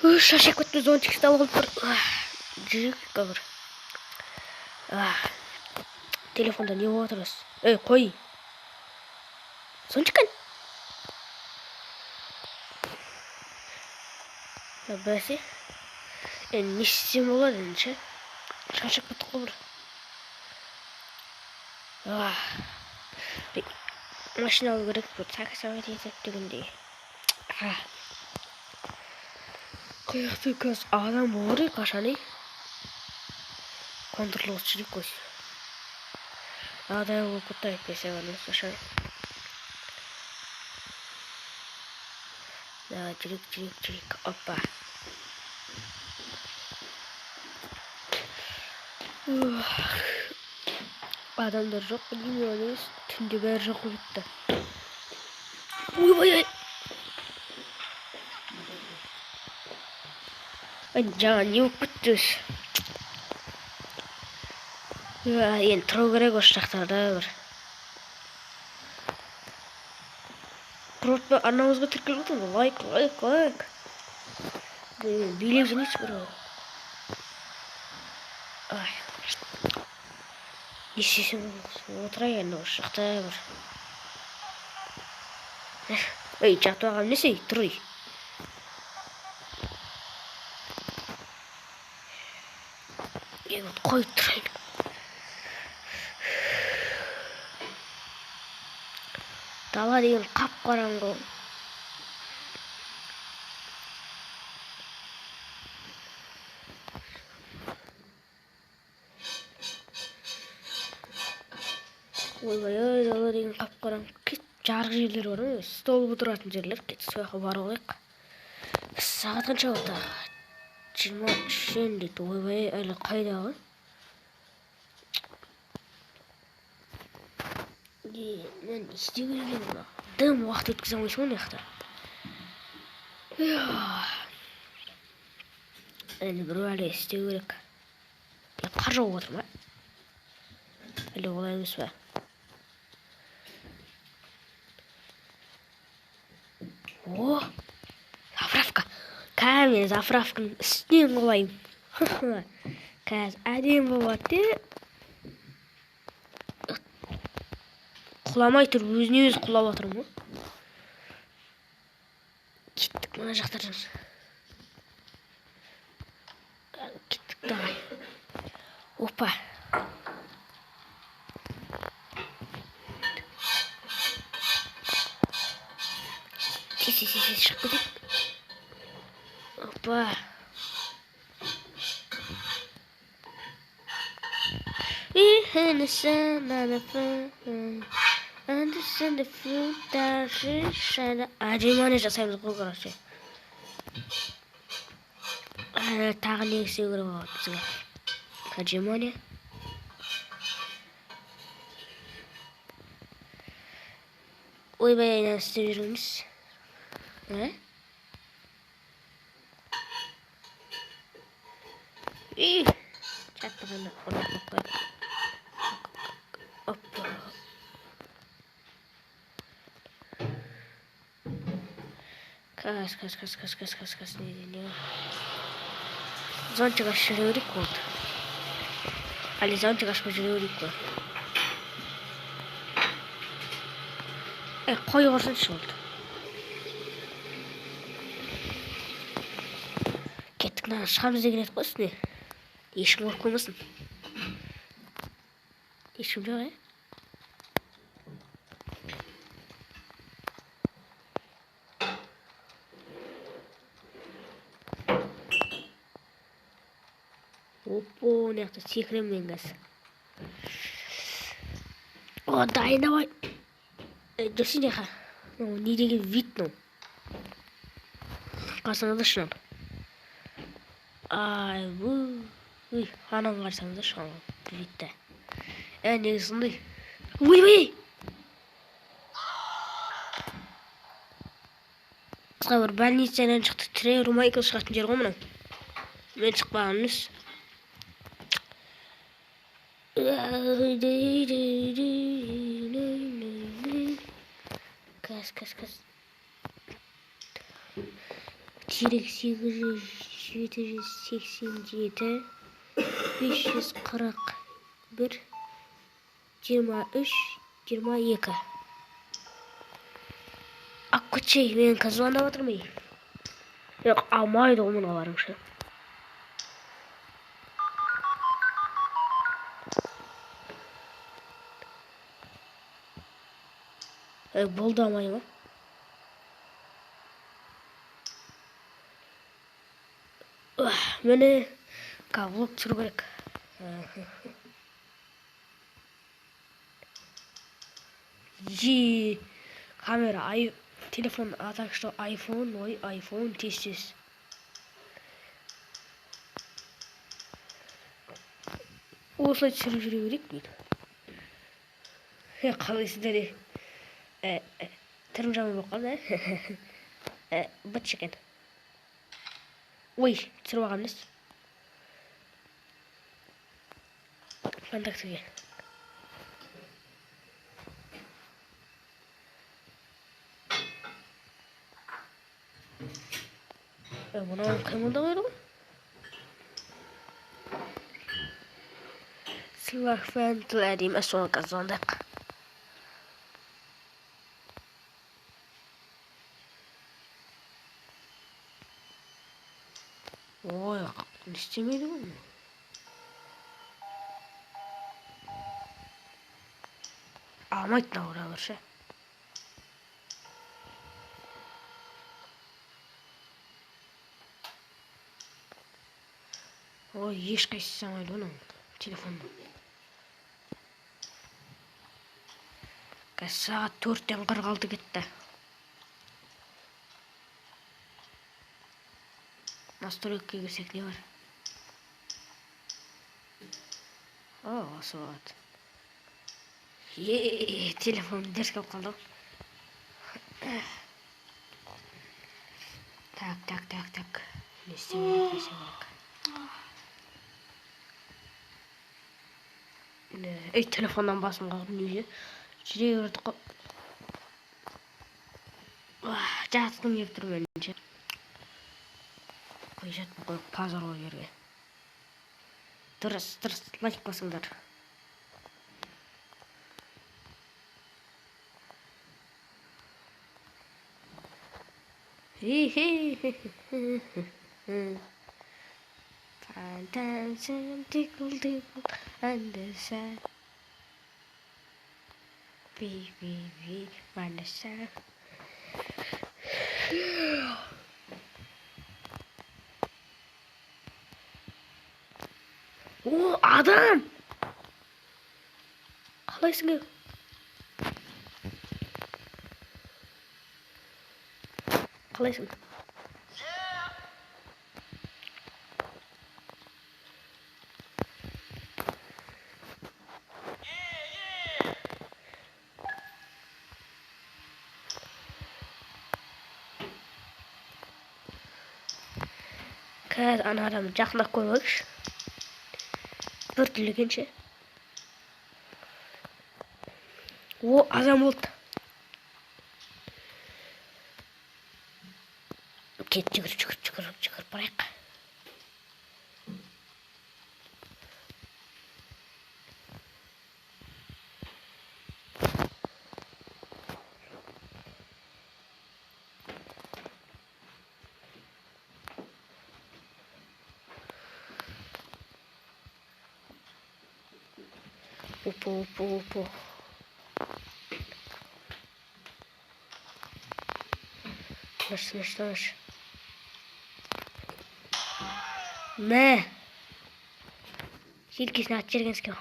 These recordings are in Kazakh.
Шаршап кеттім, зонтик ұстап алып бір. Жүрейік бір. Телефонда не болып жатыр өзі? Ей, қой. Зонтик кән? Бәсе. Енді не істесем болады енді ше? Шаршап кеттік қой бір. Машина алу керек, бір таксовать етіп дегендей. Қаяқты қазір адам болар қашан ей? Контрлы жүрейік қой. Адам болып кетті әйтпесе қашан. Давай, жүрейік, жүрейік, жүрейік. Опа. Адамдар жоқ, білмеймін, емес. Түнде бәрі жоқ болып кетті. Ойбай, ай. Ай, жаңа не болып кетті өзі? Енді тұру керек осы жақтарда бір. Құрметті арнамызға тіркеліп отырыңыз. Лайк, лайк, лайк. Билеп жүрмейсіз бір. Ай. Не істесем отырайын енді осы жақта бір. Ей, жатып алған несі? Тұр ей. Енді қойып тұрайын. Дала деген қап-қараңғы. Ойбай, ой, дала деген қап-қараңғы. Кет, жарық жерлер бар ма? Стол отыратын жерлер. Кет, сол жаққа барып алайық. Сағат қанша болды? 23-тен дейді. Ойбай, әлі қайдағы? Мен не істеу керек енді мына? Дым уақыт өткізе алмайсың ғой мына жақта. Енді біреу әлі істеу керек. Қар жауып отыр ма? Әлі олай емес пе? О, заправка. Қазір мен заправканың үстінен құлаймын. Қазір әдемі болады. Құламай тұрып өзіне өзі құлап жатырмын ғой. Кеттік мына жақтардан. Кеттік, давай. Опа. Тез, тез, тез, тез шығып кетейік. Опа. Әдемі жасаймыз ғой, короче. Тағы не істеу керек болады бізге? Әдемі. Ойбай, айнаны істеп жүрміз. Үй, чаттығында орнатып қояйық. Опа. Кас, кас, кас, кас, кас, кас, кас, не, не, не. Зонтик ашып жүре берейік болды. Әлі зонтик ашпай жүре берейік қой. Қой құрсыншы болды. Кеттік, мына шығамыз деген едік қой үстіне. Ешкім көріп қоймасын. Ешкім жоқ, ә? Опа, мына жақта секіремін мен қазір. О, дайын, давай. Жүрсін жаққа. Не деген вид мынау. Қарасаңыздаршы мынаны. Ай, ой, ананы қарасаңыздаршы, анау видті. Негізі сондай. Ойбай! Қысқа бір больницадан шықты. Тревор Майкл шығатын жер ғой мынау. Мен шықпаған емес. Кәс, кәс, кәс. Терек 800 787 541 23 22. Аккучей, мен қазір звондап отырмын. Жоқ, алмайды ғой мыналарың ше. Болды алмай ма? Міне влог түсіру керек. Е, камера, ай, телефон, а так что iPhone, ой, iPhone тез-тез. Осылай түсіріп жүре берейік дейді. Қалайсыздар? Түрім жаман болып қалды, ә? Быт екен. Ой, түсіріп алған емес. Контактіге. Мынау қимылдамайды ғой. Сылақпен тіл әдемі соны звондайық. Ой, не істемейді ғой. Алмайды мынаулар ше. Ой, ешқайсысы алмайды ғой телефонды. Қазір сағат 4:46 кетті. Настройкаға кірсек не бар? О, осы болады. Е, телефон дерске болып қалды. Так, так, так, так. Не істеу керек, не істеу керек? Ей, телефоннан басым қалды, неге? Жүре берді қой. Жатқым келіп тұр меніңше. Қой, жатпай қой, позор ғой жерге. Дұрыс, дұрыс, лайк басыңдар. Dancing, tickle, tickle, and the sad. B, B, B, minus seven. О, адам! Қалайсың? Қалайсың? Қазір ана адамды жақындап көріп алайықшы. Бір түлегенше. О, адам болды. Кет, жүгір, жүгір, жүгір, жүгір барайық. Опа, опа, опа. Тыныш, тыныш, тыныш. Мә. Желкесіне ат жергенсің.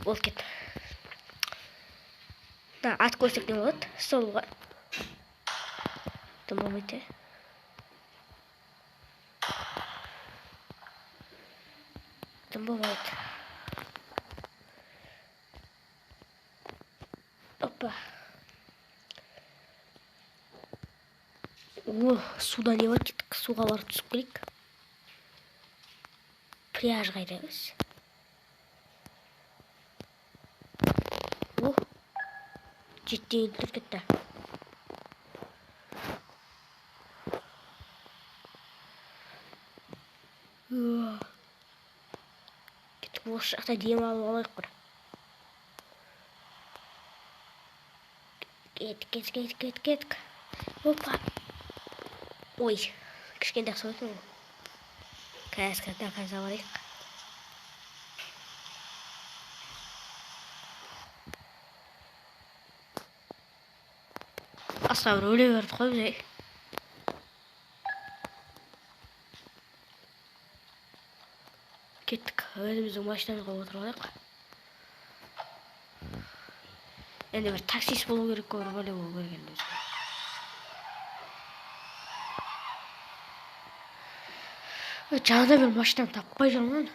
Болып кетті. Ат көрсек не болады? Столға. Тым болмайды. Тым болмайды. Опа. О, суда не бар, кеттік. Суға барып түсіп келейік. Пляж қайда өзі? О, 7:54 кетті. Кеттік, осы жақта демалып алайық бір. Кеттік, кеттік, кеттік, кеттік, кеттік. Опа. Ой, кішкентай қысып өттім ғой. Қазір, қазір, қазір барайық. Асқа бір өле бердік қой біз, ей. Кеттік, өзіміздің машинамызға отырып алайық. Енді бір таксист болу керек қой, бір бәле болу керек енді өзі. Жаңада бір машинаны таппай жүрмін.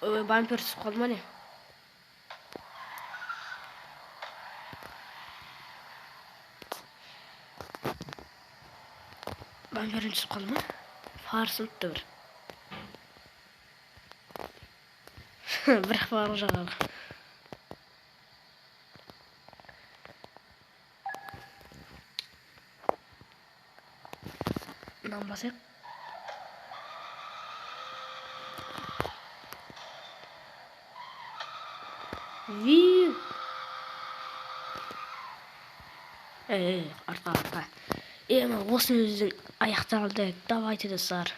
Ой, бампер түсіп қалды ма не? Бамперім түсіп қалды ма? Фар сыныпты бір. Бірақ фары жағады. Мынаны басайық. Ви. Ей, артқа, артқа. Мына осының өзінің аяқталды. Давайте, достар.